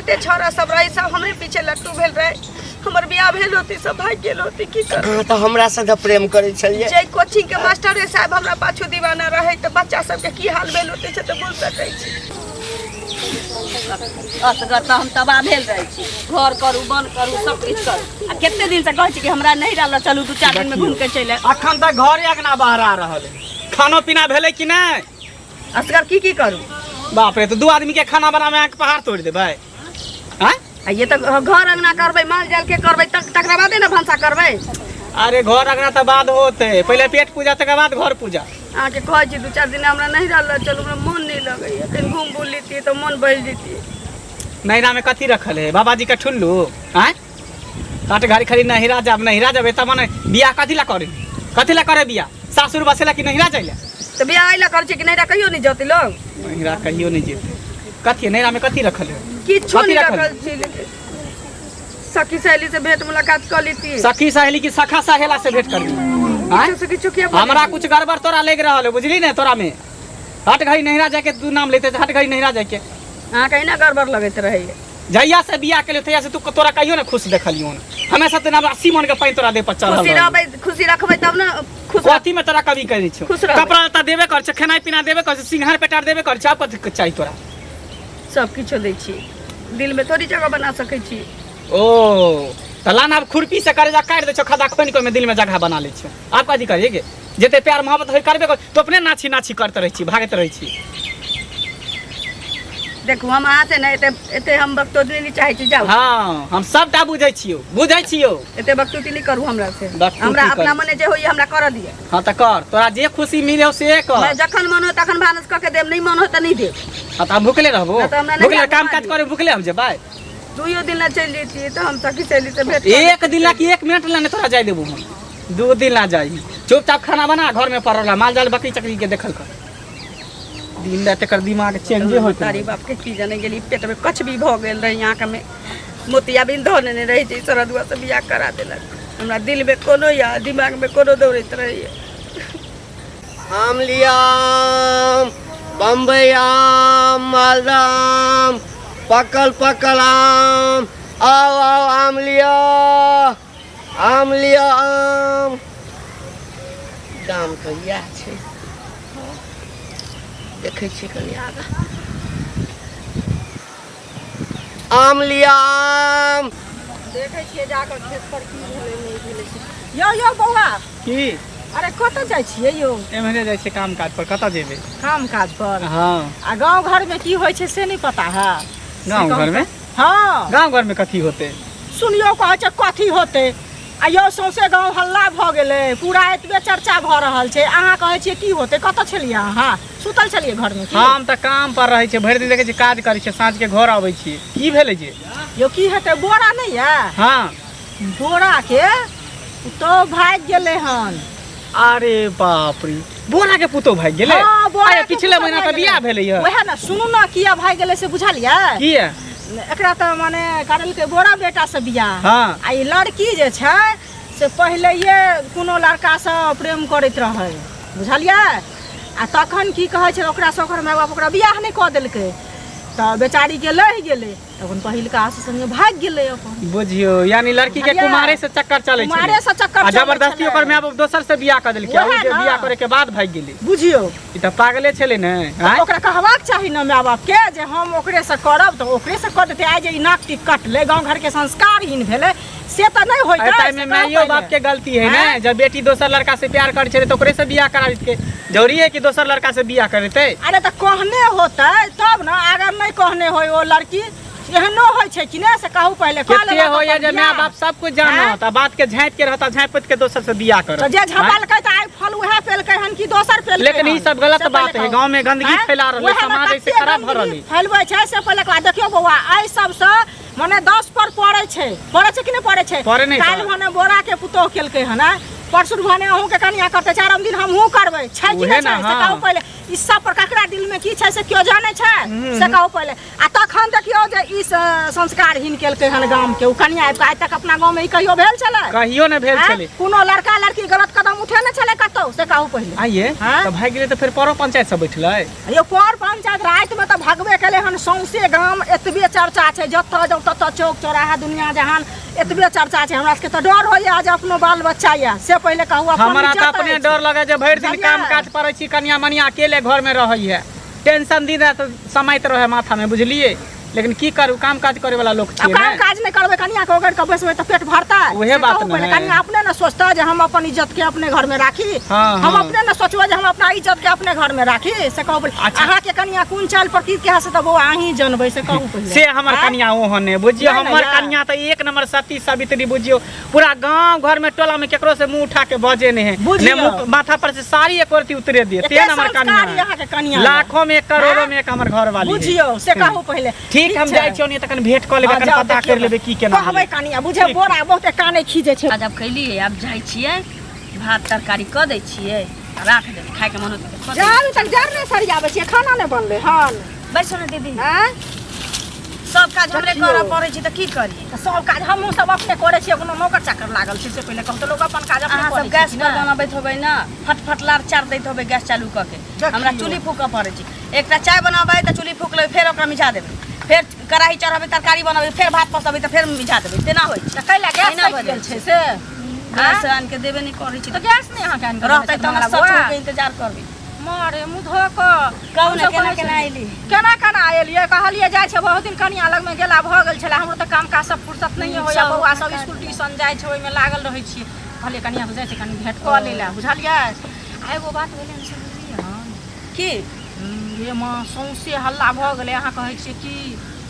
जते छौड़ा सब रहे सब हमरे पीछे लट्टू भेल रहे। हमर बियाह भेल होती सब भागि गेल होती, की करब। अहाँ तऽ हमरा से प्रेम करै छलियै। जे कोचिंग के मास्टरे साहब हमरा पाछू दीवाना रहे तऽ बच्चा सबके की हाल भेल होते से तऽ बोल सकै छी। असगर तऽ हम तबाह भेल रहै छी, घर करू बन करू सब किछु करू, आ कते दिन से कहै छी कि हमरा नहि रहल, चलू 2-4 दिन में घूम के चलि आयब। अखन तक घरे अंगना बहरा रहल है, खानो पीना भेलै कि नहि? असगर की की करू? बाप रे, तऽ 2 आदमी के खाना बनामे अहाँके पहाड़ तोड़ि देबै? आँय? आ ये तऽ घर अंगना करबै, माल जाल के करबै, तकरा बादे ने भनसा करबै। अरे घर अंगना तऽ बाद होतै, पहिले पेट पूजा तकर बाद घर पूजा। अहाँके कहै छी 2-4 दिन हमरा नहीं रहल, चलू हमरा मन नहीं लगैया, कनि घूम बुल लेतियै तऽ मन बहल जैतियै। नैहरा में कथी रखल है? बाबाजी के ठुल्लू? आँय? काट घड़ी खाली नैहरा जाब नैहरा जाब, एतऽ मने बियाह कथी ला करे? कथी ला करे बियाह? सासुर बसेला कि नैहरा जाइला? तऽ बियाह एहि ला करै छै कि नैहरा कहियो नहीं जतै लोग? नैहरा कहियो नहीं जेतै। कथी नैहरा में कथी रखल है? किछो कथी नहीं रखल? रखल छै, लेकिन सखी सहेली से भेंट मुलाकात कऽ लेती। सखी सहेली की सखा सहेला से भेंट करबी? आँय? किछो से किछो किया बोलै हमरा छी? कुछ गड़बड़ तोरा लागि रहल है, बुझली ने? तोरा में हट घड़ी नैहरा जाके तू नाम लेते, हट घड़ी नैहरा जाके। अहाँके एहिना गड़बड़ लगैत रहैया। जहिया से बियाह केलियो तहिया से तू तोरा कहियो ने खुश देखलियो ने, हमेशा तेना 80 मन के पानि तोरा देह पर चढ़ल खुशी रहल। रहबै, खुशी रखबै तब ने खुश। कथी में तोरा कमी करै छौ? खुश रहबै। कपड़ा लत्ता देबे कर छौ, खेनाइ पीना देबे कर छौ, सिंघार पेटार देबे कर छौ, आब कथी के चाही तोरा? सब किछो दै छी, दिल में थोड़ी जगह बना सकै छी। ओ तऽ लान आब खुरपी से करेजा काटि दै छौ, खदा खोनि के ओहिमे दिल में जगह बना लै छौ। आब कथी करियै गे? जते प्यार मोहब्बत होइ करबे कर, तो अपने नाची नाची करते रहै छी, भागैत रहै छी। देखू हम अहाँ से ने एते एते हम बकतोदनी नहीं चाहै छी, जाउ। हाँ, हम सबटा बुझै छियौ, बुझै छियौ। एते बकतूती नहीं करू हमरा से। बकतूती हमरा अपना करू। मने जे होइए हमरा करऽ दिअ। हाँ तऽ कर, तोरा जे खुशी मिले से कर। मैं जखन मन हो तखन भानस कऽ के देब, नहीं मन हो तऽ नहीं देब। हाँ तऽ हम भुखले रहबो? ना तऽ हमरा नहीं भुखले आबऽ काम काज दिअ। करे भुखले हम जेबै? दुइयो दिन ला चलि जैतियै तऽ हम सखी सहेली से भेंट कऽ एक दिन ला कि 1 मिनट ला नहीं तोरा जाय देबो हम, 2 दिन ला जाई। चुपचाप खाना बना, घर में पड़ल रह, माल जाल बकरी चकरी के देखल कर। दिन रात एकर दिमाग चेंजे होइत तारी बाप के की जाने गेली, पेट में कछ भी भऽ गेल रहे, यहाँ के में मोतियाबिंद धऽ लेने रहे छै, सरदुआ से बियाह करा देलक। हमरा दिल में कोनो या दिमाग में कोनो दौड़ैत रहैया। आम लिया आम, बम्बई आम, मालदा आम, पकल पकल आम, आओ आओ आम लिया, आम लिया आम। दाम तऽ इएह छै, देखै छियै कनि आगाँ। आम लिया आम। देखै छियै जाकऽ खेत पर की भेलै नहि भेलै से। यौ यौ बौआ। की? अरे कतऽ जाइ छियै यौ? एम्हरे जाइ छियै काम काज पर, कतऽ जेबै? काम काज पर? हाँ। आ गाँव घर में की होइ छै से नहि पता है? गाँव घर में? हाँ। गाँव घर में कथी होतै? सुनियौ कहै छै कथी होतै। आ यौ सौंसे गाँव हल्ला भऽ गेलै, पूरा एतबे चर्चा भऽ रहल छै, अहाँ कहै छियै की होतै? कतऽ छलियै अहाँ? सुतल छलियै घरमे की? हम तऽ काम पर रहै छियै, भरि दिन देखै छियै काज करै छियै, साँझ के घर अबै छियै। की भेलै जे? यौ की हेतै, बोरा नहि यऽ? हाँ। बोरा के पुतोह भागि गेलै हन। अरे बाप रे, बोरा के पुतोह भागि गेलै? हाँ, बोरा अरे के पिछले पुतोह महीना तऽ भागि बियाह गेलै। भेलै यऽ। वएह ने, सुनू ने किया भागि गेलै से बुझलियै? किया? एकरा तऽ माने करलकै बोरा बेटा से बियाह। हाँ। आ ई लड़की जे छै से पहिलैये कोनो लड़कासँ प्रेम करैत रहै, बुझलियै? आ तखन की कहै छै ओकरासँ ओकर माय बाप ओकरा बियाह नहि कऽ देलकै, तऽ बेचारीके लहि गेलै, तखन पहिलका से संगे भागि गेलै अपन। बुझियौ, यानी लड़की के बुझलियै? कुमारे से चक्कर चलै छलै। कुमारे से चक्कर आ चलै जबरदस्ती छलै। ओकर माय बाप दोसर से बियाह कऽ देलकै, आ वएह ओ जे ने। बियाह करे के बाद भागि गेलै। बुझियौ। ई तऽ पागले छलै ने, तऽ आँय? ओकरा कहबाक चाही ने माय बाप के जे हम ओकरे से करब तऽ ओकरे से कऽ देतै। आइ जे ई नाक टीक कटलै, गाँव घर के संस्कारहीन भेलै, से तऽ नहि होइत अरे से ताहिमे कहू माइयो पहिले। बाप के गलती है ने, आँय? जब बेटी दोसर लड़का से प्यार करै छलै तऽ ओकरे से बियाह करा देतै, जरूरी है कि दोसर लड़का से बियाह करेतै? अरे तऽ कहने होतै तब ने, अगर नहि कहने होय ओ लड़की, एहनो होइ छै कि नहि से कहू पहिले। कऽ कते लेलक होइया अपन जे माय बियाह। बाप सब कुछ जानत आँय? आ बात के झाँपि के रहत आ झाँपि पोति के दोसर से बियाह करत। तऽ जे झपलकै तऽ आइ फल उएह पेलकै हन कि दोसर पेलकै लेकिन ई हन? सब गलत से पहिले बात है, कहू। गाँव में गंदगी आँय? फैला रहल है, उएह ने समाज ऐसे कते खराब भऽ रहल गंदगी है। फैलबै छै से पहिले कहू। देखियौ बौआ, एहि सबसँ मने 10 पर पड़ै छै, पड़ै छै कि नहि पड़ै छै? पड़ै नहि काल्हि तऽ। भने बोरा के पुतोह केलकै हन, आँय? परसू भने अहूँके कनिया करतै, चारम दिन हमहूँ करबै, छै कि उहे नहि ने, छै से हाँ। कहू पहिले। ई सब पर ककरा दिल में की छै से केओ जानै छै से कहू पहिले। आ तखन देखियौ जे ई संस्कारहीन केलकै हन गाम के ओ कनिया आबि कऽ। आइ तक अपना गाँव में ई कहियो भेल छलै? कहियो नहि भेल आँय? छलै। कोनो लड़का लड़की गलत कदम उठेने छलै कतौ से कहू पहिले। आइए हाँ? तऽ भागि गेलै तऽ फेर परो पंचायत सब बैठलै? यौ पर पंचायत रातिमे तऽ भगबे केलै हन। सौंसे गाम एतबे चर्चा छै, जतऽ जाउ ततऽ चौक चौराहा दुनिया जहान एतबे चर्चा छै। हमरा सबके तऽ डर होइया जे अपनो बाल बच्चा यऽ, से पहिले कहू अपन हमरा तऽ इज्जत अपने अछि। डर लगे जे भरि दिन बुझलियै? काम काज करै छी, कनिया मनिया अकेले घरमे रहै है, टेंशन दिन राति समाइत रहै माथामे, बुझलियै? लेकिन की करू, काम काज करे वाला लोक आब छियै काम ने। काज नहि करबै, कनिया के ओगरि कऽ बैसबै तऽ पेट भरतै? उहे से बात कहू ने पहिले। है। कनिया अपने ने सोचतै जे हम अपन इज्जत के अपने घर में राखी। हाँ, हम हाँ। अपने ने सोचबै जे हम अपना इज्जत के अपने घर में राखी, से कहू पहिले। अच्छा। अहाँके कनिया कोन चाल पर की है से तऽ बौआ अहीं जनबै, से कहू पहिले। से हमर आँय? कनिया ओहन नहि बुझियौ। नहि ने हमर यार। कनिया तऽ एक नंबर सती सावित्री बुझियौ। पूरा गांव घर में टोला में केकरो से मुंह उठा के बजे नहीं है, ने बुझियौ। मुंह माथा पर से साड़ी एक रत्ती उतरे दिए। एते तेहन हमर संस्कारी कनिया अहाँके कनिया यऽ। लाखों में एक, करोड़ों आँय? में एक हमर घर वाली है। बुझियौ, से कहू पहिले। ठीक, हम छै। जाइ छियौ, नहीं तखन भेंट कऽ लेबै, हाँ, कनि जाउ, पता देखियौ कर लेबै की केना कहबै भेलै। कनिया बुझे ठीक। बोरा बहुते काने खींचे छै। आज आब खैलियै, आब जाइ छियै, भात तरकारी कऽ दै छियै आ राख देबै, खायके मन होतै तऽ खा। जारू तक जर नहि सरियाबै छियै, खाना नहि बनलै हन? बैसो ने दीदी। आँय? सब काज हमरे देखियौ। करऽ पड़ै छै तऽ की करियै? तऽ सब काज हमहूँ सब अपने करै छियै, कोनो नौकर चाकर लागल छै? से पहिले कहू तऽ लोक अपन काज अपने अहाँ करै सब छै गैस कि पर नहि? बनबैत होबै ने, फटफट लार चार दैत होबै गैस चालू कऽ के। देखियौ। हमरा चूल्ही फूकऽ पड़ै छै। एकटा चाय बनाबै तऽ चूल्ही फूक लेबै, फेर ओकरा मिझा देबै, फेर कड़ाही चढ़ेबै, तरकारी बनबै, फेर भात पसबै तऽ फेर मिझा देबै, तेना होइ छै। तऽ कैला गैस एना सटि भऽ गेल जाइ छै से? गैस आनि के देबे नहि करै छै। तऽ गैस नहि अहाँके आनि कऽ रहतै देने तऽ छथि सच बौआ? के इंतजार करबै। मारे मुँह धो कऽ कहू ने, हमसब केना कहै केना छलियै। एली? केना केना एलियै? कहलियै जाइ छै, बहुत दिन कनिया लगमे गेला भऽ गेल छलै। हमरो तऽ काम काज सब फुर्सत नहि होइया, सब बौआ सब काज। स्कूल ट्यूशन जाइ छै, ओहिमे लागल रहै छियै। कहलियै कनिया से जाइ छै कनि भेंट कऽ लै लए, बुझलियै? आ एगो बात भेलै हन से बुझलियै हन? की? गे माँ, सौंसे हल्ला भऽ गेलै। अहाँ कहै छियै की?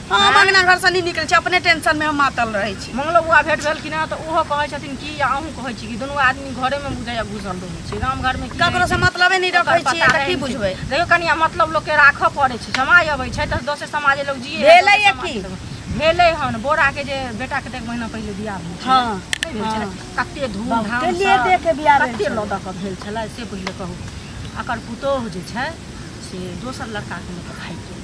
हम अंगना घर से नहीं निकलै छी, अपने टेंशन में हम मातल रहै छी। मंगलो बुआ भेंट भेल कि नहि तऽ ओहो कहै छथिन कि आ अहूँ कहै छी कि दुनू आदमी घरेमे बुझैया घुसल रहै छी, गाम घरमे की ककरो से मतलबे नहीं ओकर रखै छियै पता तऽ की रहै छै। बुझबै? देखियौ कनिया, मतलब लोकके राखऽ पड़ै छै। समय अबै छै तऽ दोसर समाज लोक जिए भेलै या की? भेलै हन बोराके जे बेटाके तऽ एक महीना पहिले बियाह भेल छलै। हाँ, नहि भेल छलै? कते धूमधाम बहुते लिए दे के बियाह भेल कते छलै। लऽ दऽ कऽ भेल छलै से पहिले कहू। एकर पुतोहु जे छै से दोसर लड़काके लऽ कऽ भागि गेलै,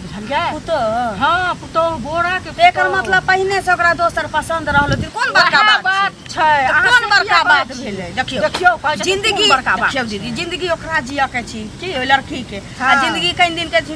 बुझलियै? पुतोह? हाँ, पुतोहु, बोराके एकर पुतोहु। मतलब पहिने से ओकरा दोसर पसंद रहल होतै। कोन बड़का वएह बात छै? बात छै। तऽ अहाँ कोन से बड़का किया बात कहै छी? भेलै? देखियौ, देखियौ, कहै छथिन जिंदगी कोन बड़का बात। देखियौ दीदी, जिंदगी ओकरा जियऽ के छी की ओहि लड़की के आ हाँ। जिंदगी कनि दिन के छी,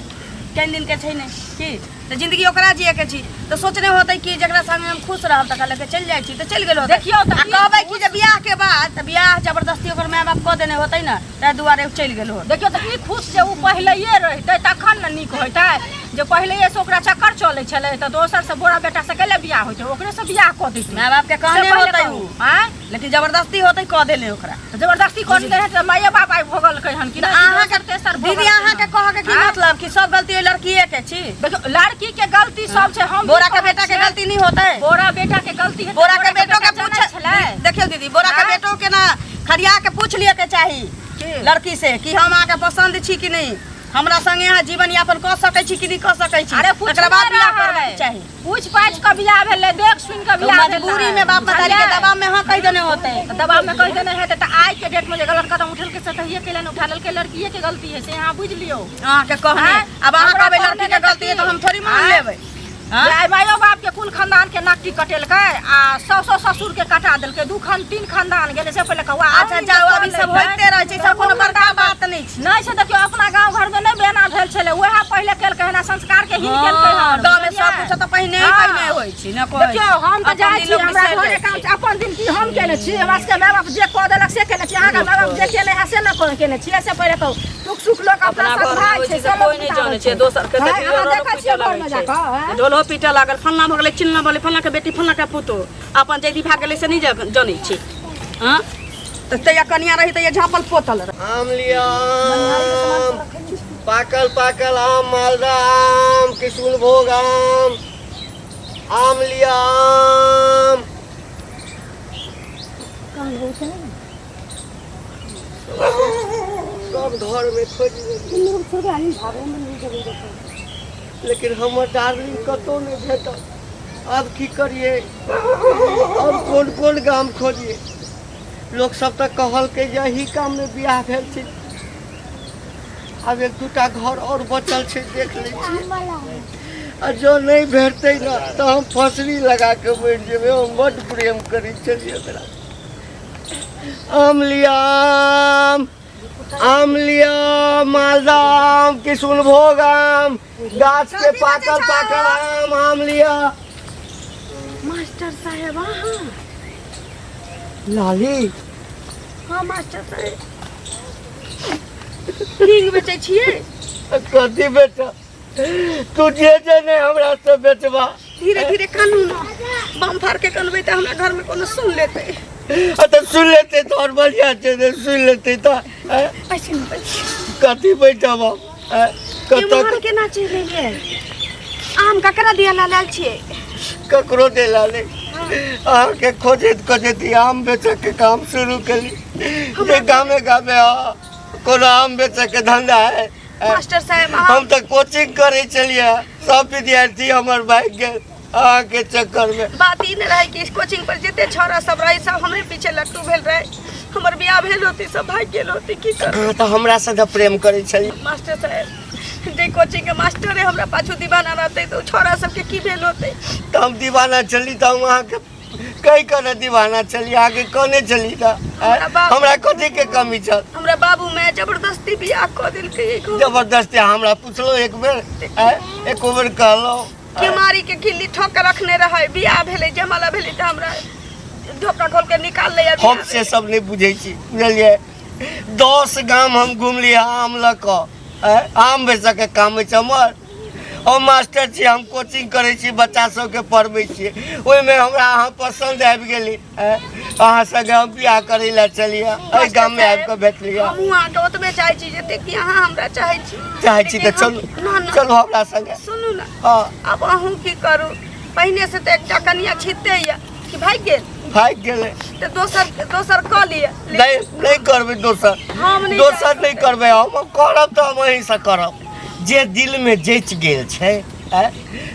कनि दिन के छै नहि की, तऽ जिंदगी ओकरा जियऽ के छी तऽ सोचने होतै कि जकरा संगे हम खुश रहब तकरा लऽ के चलि जाइ छी, तऽ चलि गेल होतै। देखियौ तऽ आ ई कहबै कि जे बियाह के बाद तऽ बियाह जबरदस्ती ओकर माय बाप कऽ देने होतै ने, ताहि दुआरे ओ चलि गेल होतै। देखियौ तऽ ई खुश जे ओ पहिलैये रहितै तखन ने नीक होइतै। जे पहिलैये से ओकरा चक्कर चलै छलै तऽ दोसर से बोरा बेटा से कैले बियाह होइतै? ओकरे से बियाह कऽ दैतै। माय बाप के से कहने पहिले होतै कहू। उ, आँय? लेकिन जबरदस्ती होतै कऽ देने ओकरा। तऽ जबरदस्ती कऽ देने तऽ माये बाप आइ भोगलकै हन कि तऽ नहि? अहाँके दोसर तेसर दीदी, भोगलकै अहाँके हन। कहऽ के की आँय? मतलब कि सब गलती ओहि लड़कीए के छी? देखियौ, लड़की के गलती सब छै, हम बोरा भी के कहै बेटा के छियै। गलती नहीं होतै? बोरा बेटा के गलती हेतै, बोरा के बेटो के बेटा पूछ जानै छलै। देखियौ दीदी, बोरा के आँय? बेटो के ना खरिया के पूछ लिअ के चाही की? लड़की से कि हम अहाँके पसंद छी कि नहीं, हमरा संगे अहाँ जीवन यापन कऽ सकै छी कि नहीं कऽ सकै छी, अरे तकरा बाद पूछने बियाह करबाक रहै। चाही। पूछ पाछ के बियाह भेलै, देख सुनि के तो बियाह भेलै। मजबूरी में बाप मतारी के बुझलियै? दबाव में हाँ कहि देने होतै। तऽ दबाव में कहि देने हेतै तऽ आइ के डेट में जे गलत कदम उठेलकै से तऽ कैले ने उठा लेलकै, लड़कीए के गलती है, से अहाँ बुझि लियौ। अहाँके कहने आँय? अब अहाँ हमरा कहबै कहने लड़की के नहि तऽ गलती है तऽ की? हम थोड़ी मान आँय? लेबै। जे आइ मायो बाप के कुल खानदान के नाकटी कटेलकै आ सौ ससुर के कटा देलकै, दू खान तीन खानदान गेलै, से पहिले कहू। अच्छा जाउ, अब ई सब होइते रहै छै, ई सब कोनो बड़का बात नहि छै। नहि छै। देखियौ, अपना गाँव घर में नहि बेना भेल छलै, वएह पहिले केलकै हन आ संस्कार के हीन केलकै हन। गाँव में सब बुझलियै? कुछ तऽ पहिने ही हाँ। पहिने होइ छै ने कहै देखियौ, छै। हम तऽ अपन जाइ दिन छी, लोक हमरा बिसरि घरे जाइ काम छै। छै। अपन दिन की हम केने छी? हमरा सबके माय बाप जे कऽ देलक से केने छी। अहाँके माय बाप जे केने है से ने केने छियै, से पहिले कहू। दुख सुख लोक अपना अपना साथ घर में भाय होइ छै छै से से लोक कोइ नहि बिताबै जानै छै, दोसर के हैं, देखियौ अहाँ रोलो देखै पीटऽ छियै घरमे लगै छै। जाकऽ हैं? ढोलो पीटऽ लागल, फल्लाँ भऽ गेलै, चिल्लाँ भऽ गेलै, फल्लाँ के बेटी, फल्लाँ के पुतोह, अपन जैधी भए गेलै से नहि जनै छै। हँ तऽ तहिया कनिया रही तहिया झाँपल पोतल रही। आम लिअ आम, पाकल पाकल आम, मालदह आम, किशुनभोग आम, आम लिअ आम। सब घर में खोजि लेलियै, लेकिन हमर डार्लिंग कतहु नहि भेटल। आब की करियै? अब कोन कोन गाम खोजियै? लोक सब तऽ कहलकै जे एही काममे बियाह भेल छै। आब एक दूटा घर आओर बचल छै, देख लै छियै। आ जँ नहि भेटतै ने तऽ हम फसरी लगा कऽ मरि जेबै। हम बड्ड प्रेम करै छलियै ओकरा। आम लिअ, आम, आम लिअ, मालदा आम, किशुनभोग आम, गाछ के पाकल पाकल आम, आम लिअ। मास्टर साहेब अहाँ? लाली। हाँ मास्टर साहेब, हींग बेचै छियै? कथी बेच? तू जे जे नहि हमरा से बेचबा। धीरे धीरे कानू न, बम फाड़ के कनबै तऽ हमरा घरमे कोनो सुन लेतै। आ तऽ सुन लेतै तऽ आओर बढ़िआँ छै ने, सुन लेतै तऽ। ऐसे नहि बैठ। कथी बैठब हम? कतऽ? इम्हर केना चलि एलियै? आम ककरा दिया लाल छियै? ककरो देला नहि, अहाँके खोजैत खोजैत ई आम बेचऽके काम शुरू केली जे गामे गामे कोनो आम बेचऽके धंधा है। मास्टर साहेब, हम तऽ कोचिंग करै छलियै, सब विद्यार्थी हमर भागि गेल अहाँके चक्करमे। बात ई नहि रहै कि कोचिंग पर जते छौड़ा सब रहै सब हमरे पीछे लट्टू भेल रहै। हमर बियाह भेल होती सब भागि गेल होती, की करब? अहाँ तऽ हमरा से प्रेम करै छलियै। मास्टर साहेब, जे कोचिंग के मास्टर है हमरा पाछू दीवाना रहतै तऽ ओ छौड़ा सबके की भेल होतै? तऽ हम दीवाना छली तऽ हम अहाँके कहि कऽ ने दीवाना छली, अहाँके कहने छली तऽ हमरा कथीके कमी छल? हमरा बाबू माय जबरदस्ती बियाह कऽ देलकै एगो। जबरदस्ती? हमरा पुछलहुँ एक बेर? एको बेर कहलहुँ? केमारी के खिल्ली ठोक के रखने रहै। बियाह भेलै, जयमाला भेलै तऽ हमरा धोखा खोल के निकाल लै। हम से सब नहि बुझै छी, बुझलियै? 10 गाम हम घुमलियै आम लऽ कऽ। आम बेचऽके काम होइ छै हमर। हम मास्टर छी, हम कोचिंग करै छी, बच्चा सबके पढ़बै छियै। ओहिमे हमरा अहाँ पसन्द आबि गेली, अहाँ संगे हम बियाह करै लए चलियै। एहि गाममे आबि कऽ भेटलियै। हमहूँ अहाँके ओतबे चाहै छी जते कि अहाँ हमरा चाहै छी। चाहै छी तऽ चलू, चलू हमरा संगे। सुनू ने। हँ। आब अहूँ की करू? पहिने से तऽ एकटा कनिया छिते यऽ कि भागि गेल? भागि गेलै। तऽ दोसर, दोसर कऽ लिअ। नहि, नहि करबै दोसर। हम नहि दोसर नहि करबै। हम करब तऽ हम अहीँसँ करब। जे दिलमे जचि गेल छै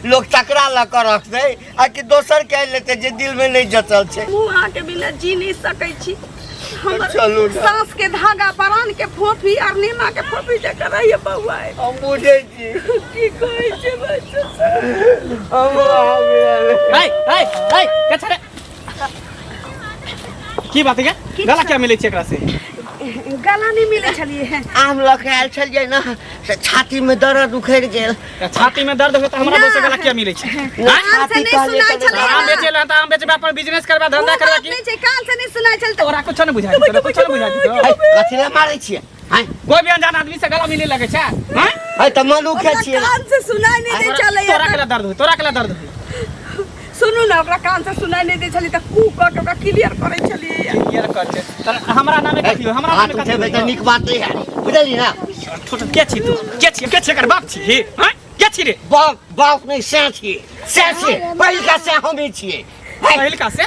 लोक तकरा लऽ कऽ रखतै आ कि दोसर के आनि लेतै जे दिलमे नहि जचल छै? हमहूँ अहाँके बिना जी नहि सकै छी। हमर चलू ने। साँस के धागा, प्राण के फोफी आर नीमा के फोफी जकर रहैया बौआ। हम बुझै छी। की कहै छै बच्चा? हम अहाँ बिना है है है, के छे रे? की बात है? गला क्या मिलै छै एकरा से? गला नहि मिलै छलियै हैं। आम लऽ के आयल छलियै ने से छाती में दर्द उखड़ि गेल। तऽ छाती में दर्द होय तऽ हमरा दोसर गला किया मिलै छै? कान से छाती नहि कहलियै सुनाइ तऽ छलै। आम बेचे ला तऽ आम बेचबे, अपन बिजनेस करबा, धंधा ओ करबा बात की नहि छै, कान से नहि सुनाइ छल तऽ तोरा कुछो नहि बुझाइ, तोरा कुछो नहि बुझाइ छौ। है, कथी लए मारै छियै? हैं? कोई भी अनजान आदमी से गला मिले लगे छै? हैं? है तऽ मनुखे ओकरा छियै। कान से सुनाइ नहि दै छलै। तोरा केला दर्द होय? तोरा केला दर्द होय? सुनू ने, ओकरा कान से सुनाइ नहि दै छलै तऽ कू कऽ के ओकरा क्लियर करै छलियै। क्लियर कर छै तर हमरा नामे कथी होय? हमरा हाथ नामे कथी उठेबै तऽ होय? नीक बात नहि है, बुझलियै ने? छोट के छी तू? के छी? के छी? एकर बाप छी? हैं? के छी रे? बाप बाप नहि, सैं छियै, सैं छियै। पहिलका सैं हमही छियै। है, पहिलका से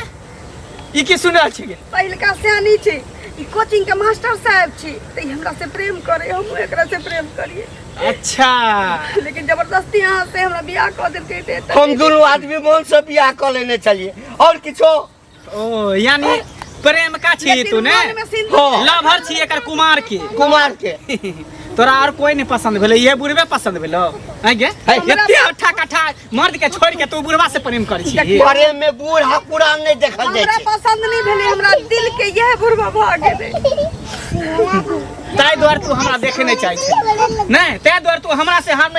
ई की सुन रहल छी गे? पहिलका सियानी छै। ई कोचिंग के मास्टर साहब छी तऽ ई हमरा से प्रेम करे, हमहूँ एकरा से प्रेम करिए। अच्छा। लेकिन जबरदस्ती अहाँ से हमरा बियाह कऽ देलकै तऽ एतऽ हम दुनू आदमी मन से बियाह कऽ लेने छलियै और किछो। ओ यानी प्रेम का छी लेकिन तू ने? मनमे सिन्दूर। हाँ। लवर छी एकर कुमार के। कुमार के। तोरा और कोई नहीं पसंद भेलै, ये बुढ़बे पसंद भेलो? हैं गे? है। एते अट्ठा कट्ठा मर्द के छोड़ के तू बुढ़वा से प्रेम करै छी? प्रेम में बूढ़ आ पुरान नहि देखल जाइ हमरा छै। पसंद नहि भेलै, हमरा दिल के यह बुढ़वा भऽ गेलै। ताहि दुआरे तू हमरा देखे नहि चाहै छै नहि? ताहि दुआरे तू हमरा से हम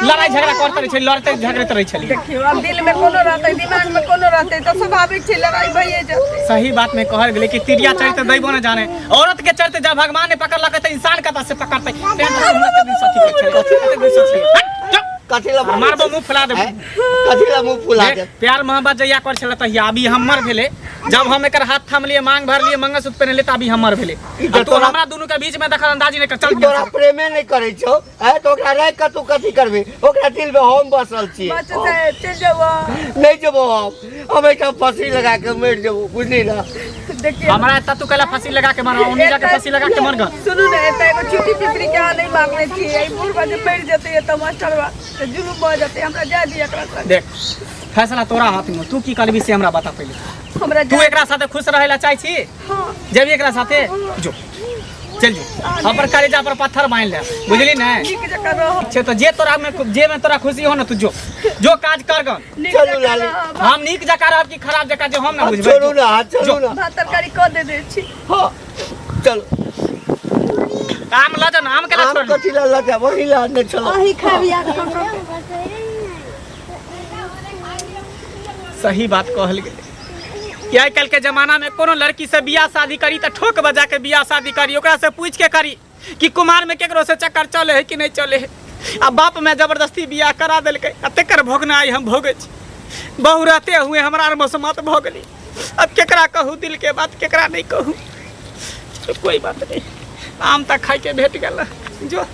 लड़ाई झगड़ा करते रहै छै, लड़ते झगड़ैत रहै छली। देखियौ, आब दिल में कोनो रहतै, दिमाग में कोनो रहतै तऽ स्वाभाविक छै लड़ाई भइए जेतै। सही बात में कहल गेलै कि तिरिया चरित्र दैबो न जाने, औरत के चरित्र जब भगवान ने पकड़लकै तऽ इंसान कतऽ से पकड़तै? तें दुआरे हम कते दिन सखी के छलै, कते दिन सखी। हट, चुप। कथी लए मारबो मुंह फुला देबो। हैं? कथी लए मुंह फुला देख, देब? प्यार मोहब्बत जहिया कर छलै तहिया अभी हमर भेलै। जब हम एकर हाथ थामलियै, मांग भरलियै, मंगलसूत्र पहिनलियै, तऽ अभी हमर भेलै। ई आ तऽ तू तोरा हमरा दुनू के बीच में दखल अंदाजी नहि कर। चल। ई तोरा प्रेमे नहि करै छौ है तऽ ओकरा राखि कऽ तू कथी करबी? ओकरा दिल में हम बसल छियै। बच्चा साहेब, चलि जाउ अहाँ। नहि जेबो हम। हम एहिठाम फंसी लगा के मरि जेबो, बुझली ना? देखियौ, हमरा एतऽ तू कैला फांसी लगा के मर? ओनी जाके फांसी लगा के मर ग। सुनू ने, एतऽ एगो चुटी पिपरी के अहाँ नहि मांगने छियै। ई बुढ़वा जे मरि जेतै एतऽ मास्टरवा तऽ जुलुम भऽ जेतै। हमरा जाय दिअ एकरा संग। देख। फैसला तोरा हाथ में, तू की करबी से हमरा बता पहिले। हमरा तू एकरा साथे खुश रहे ला चाहै छी? हाँ। जेबी एकरा साथे? जो चल जो, अपन कलेजा पर पत्थर बान्हि ले, बुझली ने? नीक जकाँ रह। छै तऽ जे तोरा में जे में तोरा खुशी हो ने, तू जो जो काज कर गन। नीक चलू जकाँ लाली। रहब। हम नीक जकाँ रहब कि खराब जकाँ जे हम ना अब बुझबै। छोड़ू ना, हाथ जो। चलू ना। भात तरकारी कऽ दे दै छी। हाँ चलो। आम लऽ जा ना, आम केना आम छोड़ली? कथी ला लऽ जाब, वही ला ने चलो। अहीं खाबी आके हम। सही बात कहल गेलै कि आइ काल्हिके जमानामे कोनो लड़की से बियाह शादी करी तऽ ठोक बजा के बियाह शादी करी, ओकरा से पूछि के करी कि कुमारमे केकरो से चक्कर चले है कि नहि चले है। आ बाप में जबरदस्ती बियाह करा देलकै आ तेकर भोगना आइ हम भोगै छी। बहु रहते हुए हमरा आर मसमात भऽ गेली। अब केकरा कहू दिल के बात, केकरा नहि कहू? चलो कोई बात नहीं, आम तऽ खाइके भेट गेल। जो।